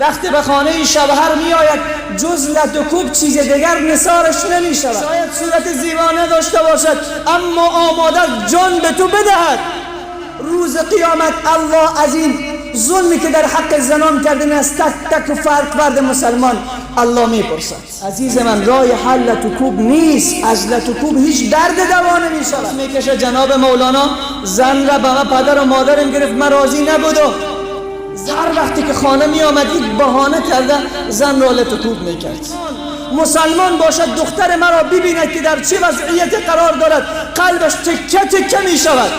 وقتی به خانه شوهر می آید جز لت و کوب چیز دیگر نثارش نمی شود. شاید صورت زیبا نداشته باشد اما آماده جان به تو بدهد. روز قیامت الله از این ظلمی که در حق زنان کرده از تک تک و فرد فرد مسلمان الله میپرسد. عزیز من، راه حل لت و کوب نیست. از لت و کوب هیچ درد دوا نمی شود. میکشه جناب مولانا زن را به من پدر و مادرم گرفت، من راضی نبودم. هر وقتی که خانه می آمد یک بهانه کرده زن را لت و کوب میکرد. مسلمان باشد دختر مرا ببیند که در چه وضعیت قرار دارد، قلبش تکه تکه می شود.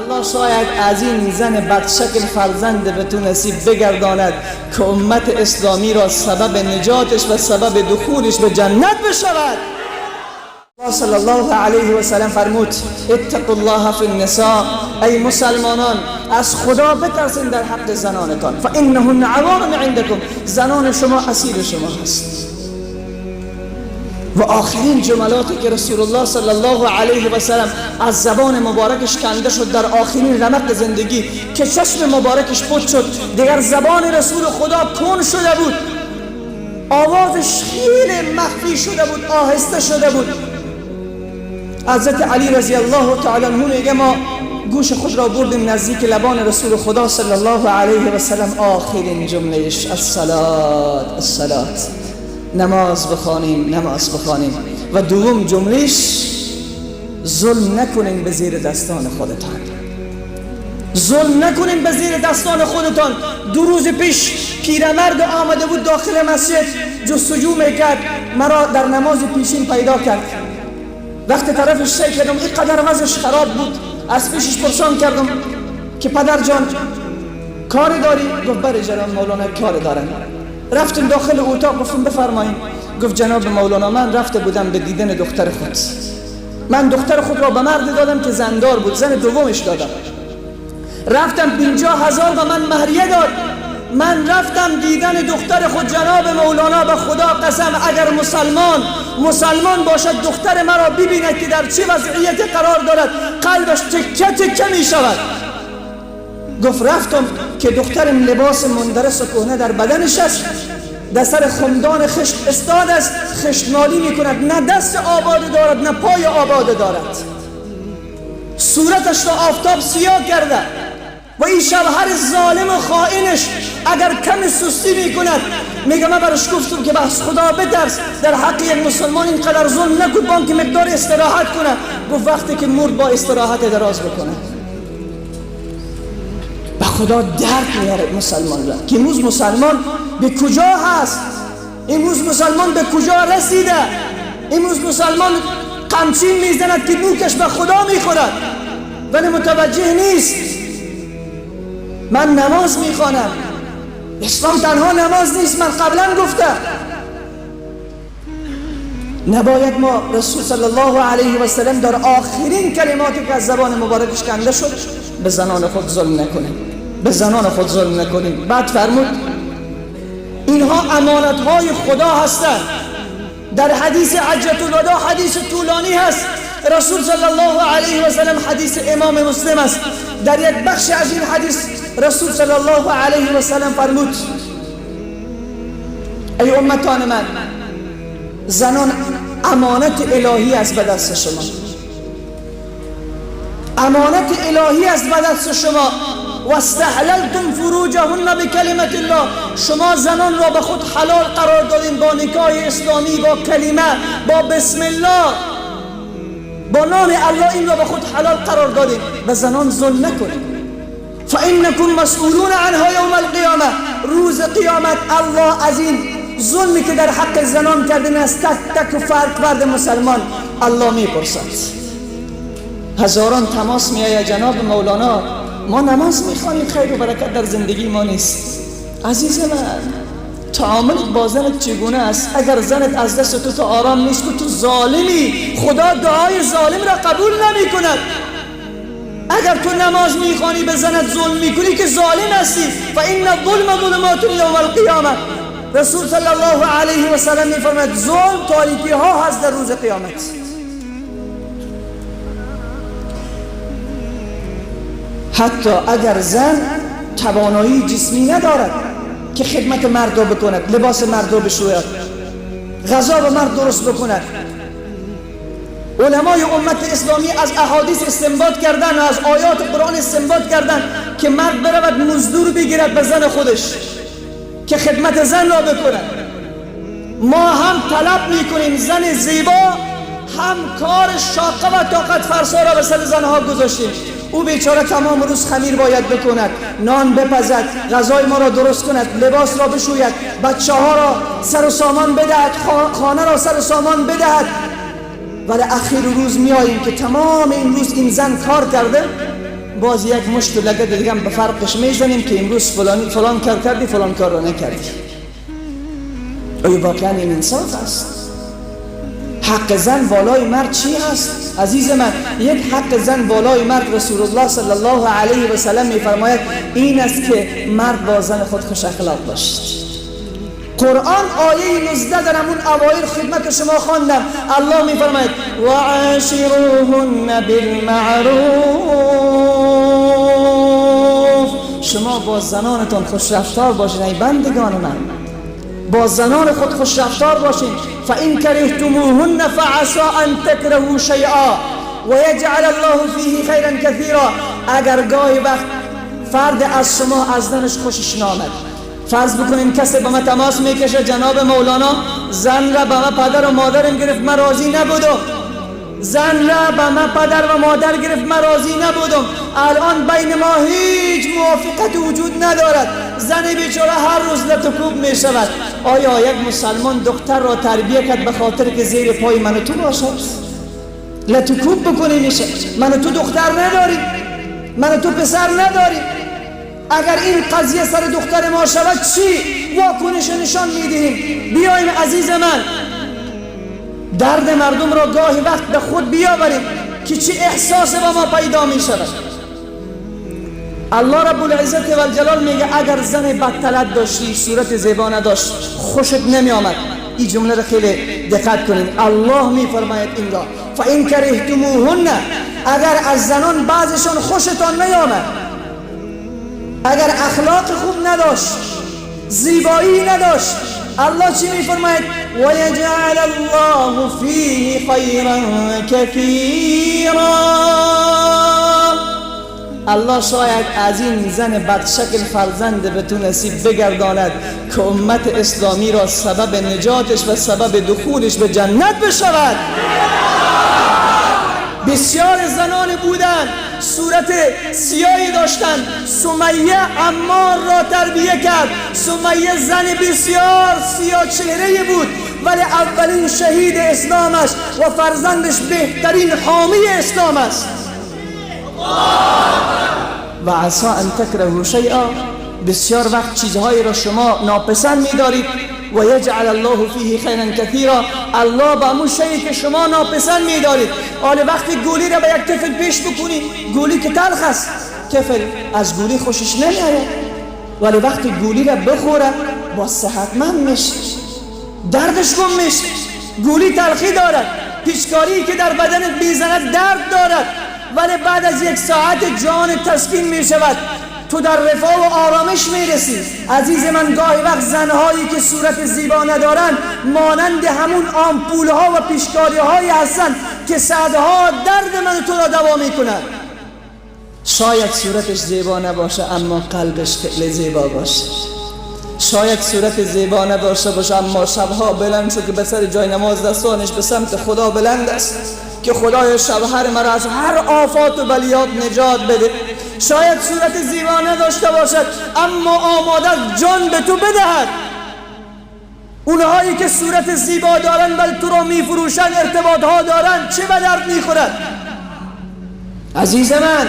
الله شاید از این زن بدشکل فرزند به تو نصیب بگرداند که امت اسلامی را سبب نجاتش و سبب دخولش به جنت بشود. الله صلی الله علیه و سلم فرمود اتقوا الله فی النساء، ای مسلمانان از خدا بترسین در حق زنانتان، فانهن عوان عندکم، زنان شما اسیر شما هست. و آخرین جملاتی که رسول الله صلی الله علیه و سلم از زبان مبارکش کنده شد در آخرین رمق زندگی که چشم مبارکش پت شد، دیگر زبان رسول خدا کن شده بود، آوازش خیلی مخفی شده بود، آهسته شده بود. حضرت علی رضی الله تعالی عنه میگه ما گوش خود را بردیم نزدیک لبان رسول خدا صلی الله علیه و سلم، آخرین جملهش الصلاة الصلاة، نماز بخوانیم نماز بخوانیم. و دوم جملهش ظلم نکنین به زیر دستان خودتان، ظلم نکنین به زیر دستان خودتان. دو روز پیش پیرمرد آمده بود داخل مسجد جستجو میکرد، مرا در نماز پیشین پیدا کرد. وقتی طرفش سعی کردم اینقدر وضعش خراب بود، از پیشش پرسان کردم که پدر جان کار داری؟ گفت بله جناب مولانا کار دارم. رفتم داخل اتاق، گفتم بفرمایید. گفت جناب مولانا من رفته بودم به دیدن دختر خود، من دختر خود را به مرد دادم که زندار بود، زن دومش دادم، رفتم 50,000 به من مهریه داد، من رفتم دیدن دختر خود. جناب مولانا به خدا قسم اگر مسلمان باشد دختر مرا ببیند که در چه وضعیت قرار دارد، قلبش تکه تکه می شود. گفت رفتم که دخترم لباس مندرس و کهنه در بدنش است، در سر خمدان خشت استاد است، خشت مالی می کند، نه دست آباده دارد نه پای آباده دارد، صورتش را آفتاب سیاه کرده و این شوهر ظالم و خائنش اگر کم سستی می کند، میگه من برش گفتم که بس خدا بترس، در حق یک مسلمان اینقدر ظلم نکن، با که مقدار استراحت کنه. گفت وقتی که مرد با استراحت دراز بکنه. به خدا درد میاره مسلمان را که امروز مسلمان به کجا هست، امروز مسلمان به کجا رسیده. امروز مسلمان قمچین میزند که نوکش به خدا میخورد ولی متوجه نیست. من نماز میخوانم، اسلام تنها نماز نیست، من قبلا گفتم. نباید ما رسول صلی الله علیه و سلم در آخرین کلماتی که از زبان مبارکش کنده شد به زنان خود ظلم نکنیم، به زنان خود ظلم نکنیم. بعد فرمود اینها امانت های خدا هستند. در حدیث حجة الوداع حدیث طولانی هست، رسول صلی الله علیه و سلم، حدیث امام مسلم است، در یک بخش از این حدیث رسول صلی الله علیه و سلم فرمود ای امتان من، زنان امانت الهی است به دست شما، امانت الهی است به دست شما. و استحللتم فروجهن بکلمت الله، شما زنان را به خود حلال قرار دادین با نکاح اسلامی، با کلمه، با بسم الله، با نام الله، این را به خود حلال قرار دادین. به زنان ظلم نکنید. فانکم مسئولون عنها یوم القیامه، روز قیامت الله از این ظلمی که در حق زنان کردن از تک تک و فرد فرد مسلمان الله میپرسد. هزاران تماس میآید جناب مولانا ما نماز میخوانیم خیر و برکت در زندگی ما نیست. عزیز من، تعاملت با زنت چگونه است؟ اگر زنت از دست تو آرام نیست که تو ظالمی، خدا دعای ظالم را قبول نمی کند. اگر تو نماز میخوانی به زنت ظلم میکنی که ظالم هستی. فان الظلم ظلمات یوم القیامه، رسول صلی الله علیه و سلم میفرماید ظلم تاریکی ها هست در روز قیامت. حتی اگر زن توانایی جسمی ندارد، که خدمت مرد را بکند، لباس مرد را بشوید، غذا به مرد درست بکند. علمای امت اسلامی از احادیث استنباط کردن و از آیات قرآن استنباط کردن که مرد برود مزدور بگیرد به زن خودش که خدمت زن را بکند. ما هم طلب میکنیم زن زیبا، هم کار شاقه و طاقت فرسا را به سر زنها گذاشتیم. او بیچاره تمام روز خمیر باید بکند، نان بپزد، غذای ما را درست کند، لباس را بشوید، بچه ها را سر و سامان بدهد، خانه را سر و سامان بدهد. ولی اخیر روز میاییم که تمام این روز این زن کار کرده، باز یک مشت لگد دیگه هم به فرقش میزنیم که امروز فلان کار کردی، فلان کار را نکردی. آیا واقعا این انصاف است؟ حق زن بالای مرد چی هست؟ عزیز من، یک حق زن بالای مرد رسول الله صلی الله علیه و سلم میفرماید این است که مرد با زن خود خوش اخلاق باشد. قرآن آیه 19 در همون اوایل خدمت شما خواندم. الله میفرماید وعاشروهن بالمعروف، شما با زنانتان خوش رفتار باشید. ای بندگان من، با زنان خود خوش رفتار باشید. فإن كرهتموهن فعسى أن تكرهوا شيئا ويجعل الله فيه خيرا كثيرا. اگر گاهی وقت فرد از شما از زنش خوشش نامد، فرض بکنیم کسی به من تماس میکشه، جناب مولانا زن را به من پدر و مادرم گرفت، من راضی نبودم. زن را به من پدر و مادر گرفت، من راضی نبودم. الان بین ما هیچ موافقت وجود ندارد. زن بیچاره هر روز لتکوب می شود. آیا یک مسلمان دختر را تربیه کرد به خاطر که زیر پای من و تو باشد؟ لتکوب بکنی میشه. من و تو دختر نداریم، من و تو پسر نداریم. اگر این قضیه سر دختر ما شود چی واکنش نشان میدهیم؟ بیایم عزیز من، درد مردم را گاهی وقت به خود بیاوریم که چه احساس با ما پیدا می شود. الله رب العزت و الجلال میگه اگر زن بدطلب داشتی، صورت زیبا نداشت، خوشت نمی آمد. این جمله را خیلی دقت کنید. الله میفرماید این را فإن کرهتموهن، اگر از زنان بعضشان خوشتان نیامد، اگر اخلاق خوب نداشت، زیبایی نداشت، الله چی میفرماید؟ وَيَجْعَلَ اللَّهُ فِيهِ خَيْرًا كَثِيرًا. الله شاید از این زن بدشکل فرزند به تو نصیب بگرداند که امت اسلامی را سبب نجاتش و سبب دخولش به جنت بشود. بسیار زنان بودند صورت سیاهی داشتند، سمیه عمار را تربیه کرد. سمیه زن بسیار سیاه چهره بود، ولی اولین شهید اسلامش و فرزندش بهترین حامی اسلام است. و عسى ان تکرهوا شیئا، بسیار وقت چیزهایی را شما ناپسند می‌دارید، و یجعل الله فیه خیرا کثیرا، الله با همون شیئی که شما ناپسند می‌دارید. حالا وقتی گولی را به یک طفل پیش بکنی، گولی که تلخ است، طفل از گولی خوشش نمیآید، ولی وقتی گولی را بخوره با صحتمند میشه، دردش گم میشه. گولی تلخی دارد، پیچکاری که در بدنت میزند درد دارد، ولی بعد از یک ساعت جان تسکین می شود، تو در رفاه و آرامش می رسی. عزیز من، گاهی وقت زنهایی که صورت زیبا ندارند مانند همون آمپولها و پیشکاری هایی هستند که صدها درد من تو را دوا می کنند. شاید صورتش زیبا نباشه اما قلبش خیلی زیبا باشه. شاید صورت زیبا نداشته باشه اما شبها بلند شد که به سر جای نماز دستانش به سمت خدا بلند است که خدای شوهر مرا از هر آفات و بلیات نجات بده. شاید صورت زیبا نداشته باشد اما آماده جان به تو بدهد. اونهایی که صورت زیبا دارن ولی تو را میفروشن، ارتباط ها دارن، چه به درد میخورد؟ عزیز من،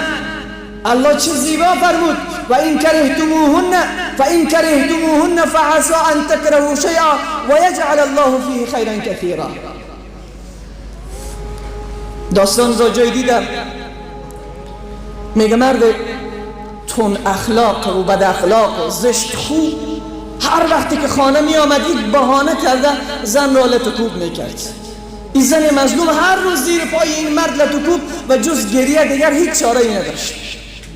الله چه زیبا فرمود و این کرهتموهن فإن کرهتموهن فعسى ان تکرهوا شیئا ویجعل الله فیه خیرا کثیرا. داستان را جای دیدم، میگه مرد تون اخلاق و بد اخلاق و زشت خو هر وقتی که خانه می آمد یک بهانه کرده زن را لتکوب میکرد. این زن مظلوم هر روز زیر پای این مرد لتکوب و جز گریه دیگر هیچ چاره ای نداشت،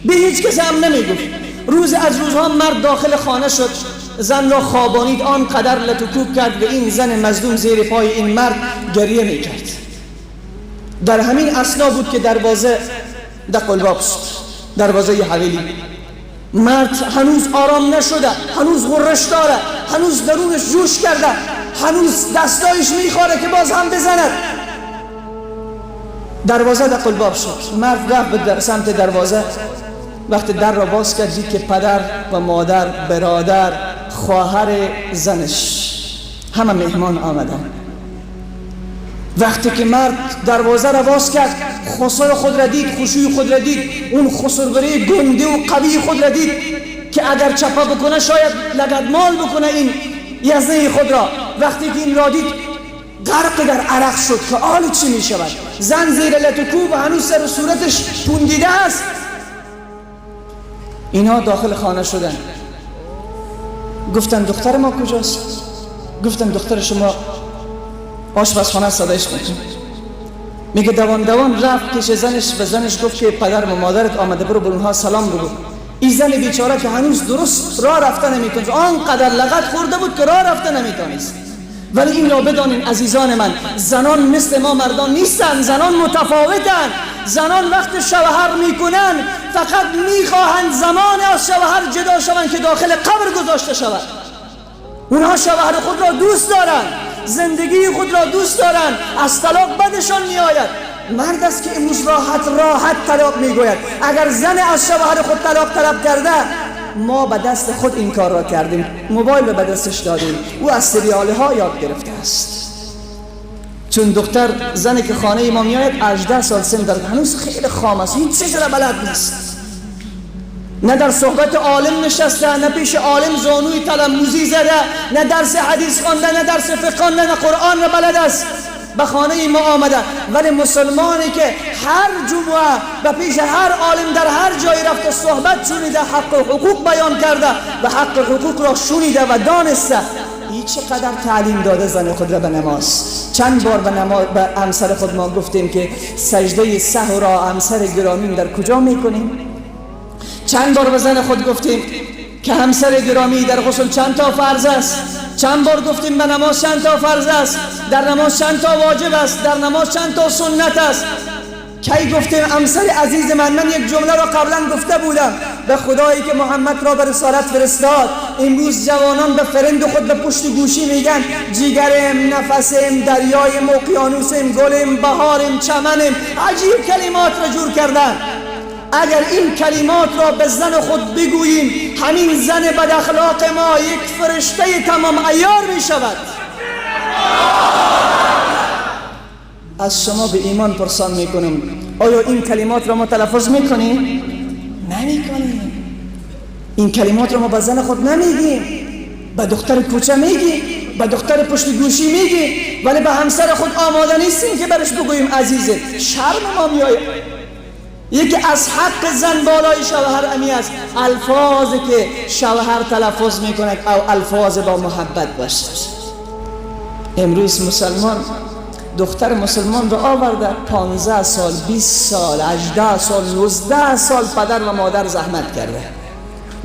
به هیچ کس هم نمیگفت. روز از روزها مرد داخل خانه شد، زن را خوابانید، آنقدر لت و کوب کرد و این زن مظلوم زیر پای این مرد گریه میکرد. در همین اثنا بود که دروازه دق الباب شد، دروازه حویلی. مرد هنوز آرام نشده، هنوز غرش داره، هنوز درونش جوش کرده، هنوز دستایش میخوره که باز هم بزند. دروازه دق الباب شد. مرد رفت به سمت دروازه. وقتی در را باز کرد دید که پدر و مادر، برادر، خواهر زنش همه مهمان آمدن. وقتی که مرد دروازه را باز کرد، خسر خود را دید، خشوی خود را دید، اون خسرگری گنده و قوی خود را دید که اگر چپا بکنه شاید لگدمال بکنه این یزنه خود را. وقتی که این را دید غرق در عرق شد که آل چی می شود. زن زیر لت و کوب و هنوز سر و صورتش پوندیده است. اینا داخل خانه شدن. گفتن دختر ما کجاست؟ گفتن دختر شما آشپزخانه صدایش میکنه. میگه دوان دوان رفت پیش زنش، به زنش گفت که پدر و مادرت آمده، برو به اونها سلام بگو. این زن بیچاره که هنوز درست راه رفته نمیتونست، آنقدر لغت خورده بود که راه رفته نمیتونست. ولی این را بدانین عزیزان من، زنان مثل ما مردان نیستن، زنان متفاوتن. زنان وقت شوهر میکنن فقط میخواهند زمان از شوهر جدا شوند که داخل قبر گذاشته شود. اونها شوهر خود را دوست دارن، زندگی خود را دوست دارن، از طلاق بدشان میآید. مرد است که امروز راحت راحت طلاق میگوید. اگر زن از شوهر خود طلاق طلب کرده، ما به دست خود این کار را کردیم، موبایل به دستش دادیم، او از سریال ها یاد گرفته است. چون دختر زنی که خانه ما میآید 18 سال سن دارد، هنوز خیلی خام است، هیچ چیز را بلد نیست، نه در صحبت عالم نشسته، نه پیش عالم زانوی تلموزی زده، نه درس حدیث خوانده، نه درس فقه خوانده، نه قرآن را بلد است. به خانه ما آمده. ولی مسلمانی که هر جمعه به پیش هر عالم در هر جای رفته صحبت شنیده، حق و حقوق بیان کرده و حق و حقوق را شنیده و دانسته، این چقدر تعلیم داده زن خود را به نماز. چند بار به همسر خود ما گفتیم که سجده سهو را همسر گرامیم در کجا میکنیم؟ چند بار به زن خود گفتیم که همسر گرامی در غسل چند تا فرض است؟ چند بار گفتیم به نماز چند تا فرض است؟ در نماز چند تا واجب است؟ در نماز چند تا سنت است؟ کی گفتیم همسر عزیز من؟ من یک جمله را قبلا گفته بودم، به خدایی که محمد را به رسالت فرستاد. امروز جوانان به فرند خود به پشت گوشی میگن جیگرم، نفسم، دریایم، اقیانوسم، گلم، بهارم، چمنم. عجیب کلمات را جور کردن. اگر این کلمات را به زن خود بگوییم، همین زن بد اخلاق ما یک فرشته تمام عیار می شود. از شما به ایمان پرسان میکنم، آیا این کلمات را ما تلفظ میکنیم؟ نمیکنیم. این کلمات را ما به زن خود نمیگیم، به دختر کوچه میگیم، به دختر پشت گوشی میگیم، ولی به همسر خود آماده نیستیم که برش بگوییم عزیزه. شرم ما میآید. یکی از حق زن بالای شوهر امی است، الفاظی که شوهر تلفظ میکند او الفاظ با محبت باشد. امروز مسلمان دختر مسلمان را آورده 15 سال، 20 سال، 18 سال، 19 سال پدر و مادر زحمت کرده،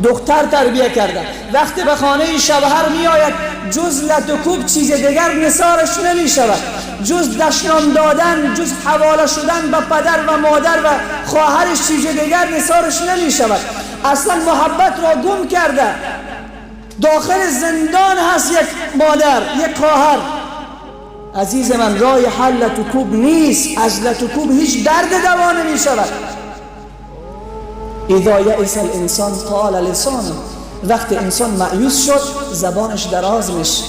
دختر تربیه کرده. وقتی به خانه شوهر می آید جز لت و کوب چیز دیگر نثارش نمی شود، جز دشنام دادن، جز حواله شدن به پدر و مادر و خواهرش چیز دیگر نثارش نمی شود. اصلا محبت را گم کرده. داخل زندان هست یک مادر، یک خواهر. عزیز من، راه حل لت و کوب نیست. از لت و کوب هیچ درد دوا نمی شود. اذا یئس الانسان طال لسانه. وقتی انسان مایوس شد زبانش دراز میشه،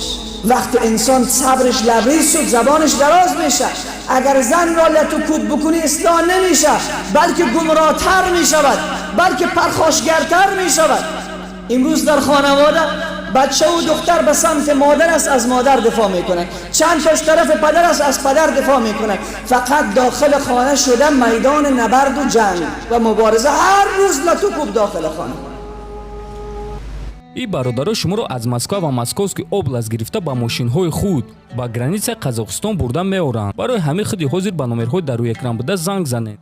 وقتی انسان صبرش لبریز شد زبانش دراز میشه. اگر زن را لت و کوب بکنی اصلاح نمیشه، بلکه گمراهتر میشود، بلکه پرخاشگرتر میشود. امروز در خانواده بچه و دختر به سمت مادر است، از مادر دفاع میکنن، چند تاش طرف پدر است، از پدر دفاع میکنن. فقط داخل خانه شده میدان نبرد و جنگ و مبارزه، هر روز لت و کوب داخل خانه. Ин бародаро шуморо аз Москва ва Московский область гирифта ба мошинҳои худ ба границаи Қазоқистон бурда меоранд. Барои ҳамин худи ҳозир ба номерҳои дар рӯи экран буда занг занед.